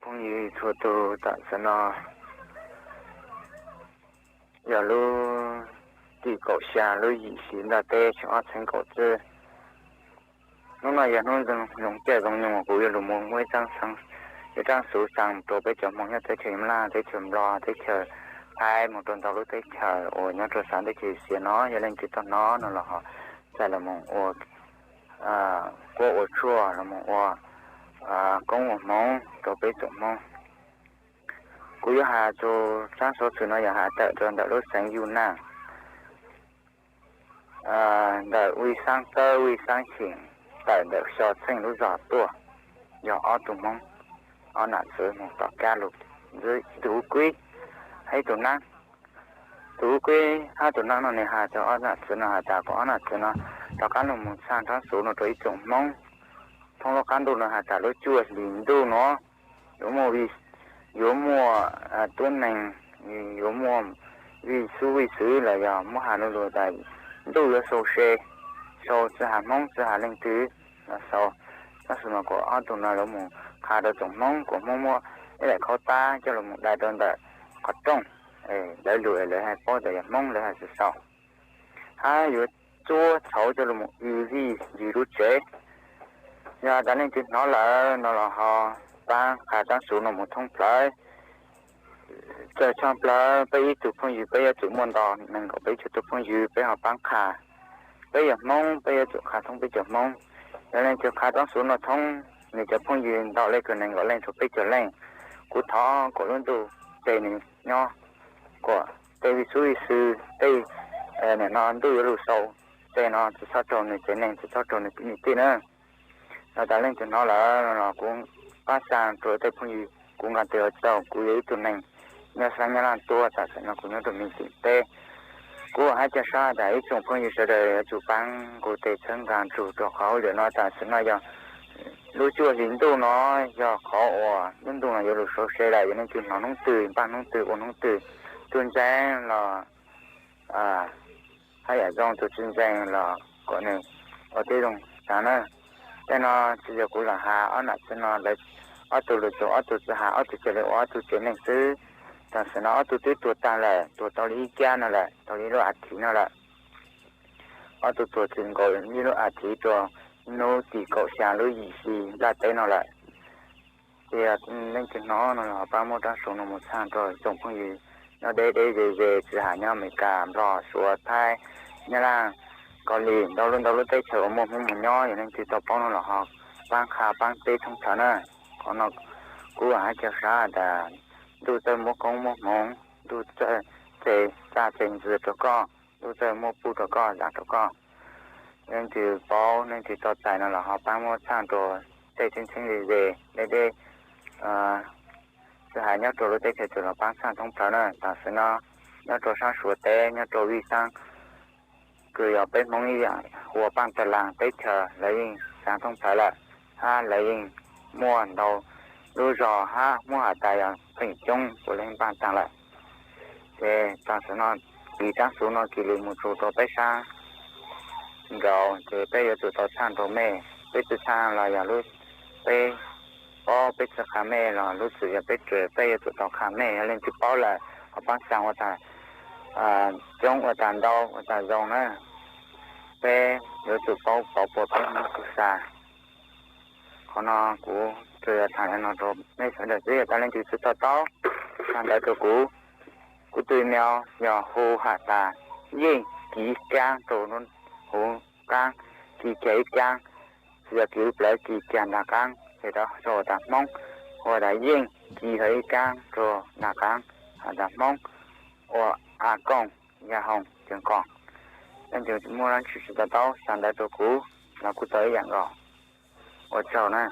Phooj ywg txhua tus, tam sim no yog lub tim kaum xya lub yim hli ntaj teb tsib ob txheeb kaum txwb. Hnub no yog hnub zoo caij zoo nyoog uas kuv yuav lug mus muab ib tsaab xuv xaa rua peb cov Hmoob nyob teb chaws Nyab Laj, teb chaws Nplog, teb chaws Thaib, mus rua ntau lub teb chaws uas nyob rua xav teb chaws Asia no. Yog leej twg tau hnov no los ho txais los mus ua kuab ua tshuaj los mus ua koob ua hmoov rua peb tsoom Hmoob. Kuv yuav has txug tsaab xuv xwm no yog has tawm rua ntawm lub xeev Yus Naj, ntawm Vij Xaab Txawb, Vij Xaab Xyeem, tawm ntawm xyo txheej lub zog tuaj, yog ob tug Hmoob, ob nam txwv moog tom kab lug, ib tug Ub Kuib hab ib tug Naab. Tus Ub Kuib hab tus Naab no nwg has rua ob nam txwv no has tas kom ob nam txwv no rov qaab lug mus txhaj tsaab xuv no rua ib tsoom Hmoob thoob lub qaab ntuj no has tas lub cuaj hlis ntuj no yuav muaj, yuav muaj tuab neeg, yuav muaj vij xub vij xwv los yog muab has lug lug tas ntuj yuav sau se, sau tsi has Hmoob tsi has leej twg los sau. Tsaab xuv no kuas ob tug no lug mus qha rua tsoom Hmoob, kuas Hmoob muab ib daim khaub tab coj lug mus dai rua ntawm qhov rooj, lawv lug es lawv has paub tas yog Hmoob lawv has tsi sau, hab yuav txuab txhauv coj lug mus ywg vij ywg lub tsev. Yog tas leej twg hnov lawm no los ho paab qha tsaab xuv no mus thoob plawg. Txawm tshooj plawg peb ib tug phooj ywg peb yuav tsum muaj nto nees nkaum peb caug tug phooj ywg peb ho paab qha. Peb yog Hmoob peb yuav tsum qha thoob peb caug Hmoob. Yog leej twg qha tsaab xuv no thoob nwg cov phooj ywg nto le kws nees nkaum leej rua peb caug leej, kuv thov kuas lub ntuj tseg nwg nyob, kuas tej vij xub vij xwm tej, nim no ntuj yuav lug sau, tej no tsi txhob raug nwg tsev neeg, tsi txhob raug nwg kwv nwg tij na. Yog tas leej twg hnov lawm no los kuv paab xaa rua tej phooj ywg, kuv nkaag tes ua tsaug, kuv yog ib tug neeg nyob xeeb Nyab Laj tuab, tam sim no kuv nyob rua Miv Txim teb. Kuv hab ca sab tas ib tsoom phooj ywg sawv daws yuav tsum paab kuv tes txhawb nqaa nrug rua qhov hauj lwm no. Tam sim no yog lub cuaj hlis ntuj no yog qhov uas lub ntuj no yuav lug sau se lawm, yog leej twg hnov hnub twg, npaaj hnub twg, ua hnub twg, tug ntseeg los hab yam zoo, tug tsi ntseeg los kuas nwg ua tib zoo xaav na. Tej no tsi yog kuv los has, ob nam txwv no lawv ob tug lug txug ob tug tsi has, ob tug ca le ua ob tug tsev neeg xwb. Tam sim no ob tug twb tuag taag lawm, tuag tau le ib kab no lawm, tau le ib lub a thiv no lawm. Ob tug tuag txwm nkaus ib lub a thiv rua hnub tim kaum xya lub yim hli ntaj teb no lawm. Ces yog leej twg hnov no los paab muab tsaab xuv no mus txhaj rua tsoom phooj ywg nyob deb deb ze ze, tsi has nyob Amelikas, Nplog, Suav, Thaib, Nyab Laj, Kaus Lim, ntau lub ntau lub teb chaws uas muaj Hmoob mus nyob, yog leej twg tau paub no los ho paab qha paab teb thoob plawg na. Qhov no kuv has ca sab tas ntuj txawj muab koob muab hmoov, ntuj txawj txeeg txaj txeeg ntxwv rua koj, ntuj txawj muab pub rua koj, zam rua koj. Leej twg paub leej twg tau txais no los ho paab muab txhaj rua tej txheeb txheeb ze ze, deb deb, tsi has nyob rua lub teb chaws twg los paab txhaj thoob plawg na. Tam sim no nyob rua saab Suav teb, nyob rua Vij Xaab, kws yog peb Hmoob ib yaam hu ua Paaj Tawg Laag teb chaws, lawv yeej xaav thoob plawg lawm, hab lawv yeej muaj ntau lub zog hab muab has tas yog feem coob kuas lawv yeej npaaj taag lawm. Ces tam sim no kis tsaab xuv no kis lug mus txug rua peb saab nraud, ces peb yuav tsum tau txhaj rua mej. Peb tsi txhaj los yog lub, peb paub, peb tsi qha mej los lub txim yog peb tsev, peb yuav tsum tau qha mej. Yog leej twg paub lawm ho paab xaa ua tas coob, ua tas ntau, ua tas zoo na. Peb yuav tsum paub pauv puas peb Hmoob txuj sa. Qhov no kuv tsuas yog tham le no rua mej sawv daws xwb. Yog tas leej twg tsi to taub, xa ntawv rua kuv. Kuv tug email yog hu has tas yeej kiv kaab rua huv kaab, kiv kiag ib kaab, tsi yog kiv lub plawv, kiv kiag nraag qaab, ces rau has tas Hmoob, hu tas yeej kiv kiag ib kaab rua nraag qaab, has tas Hmoob, ua a kooj yahoo chấm com. Leej twg muaj dlaab tsi tsi to taub xa ntawv rua kuv los kuj tau ib yaam nkaus. Ua tsaug na.